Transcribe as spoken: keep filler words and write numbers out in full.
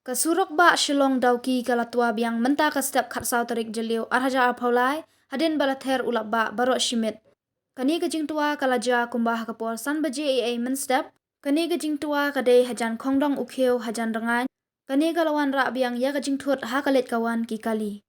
Ka surok bah Shillong Dawki ka la twa biang mynta ka step khatsaw tarik Jylliew arhajar arphew lai, hadien ba la ther u lapbah baroh shi miet. Kane ka jingtwa ka la jia kumba ha ka por san baje eiei mynstep. Kane ka jingtwa ka dei hajan Khongdong u Khiew hajan Rngain. Kane ka la wanrah biang ïa ka jingthut ha ka leit ka wan ki kali.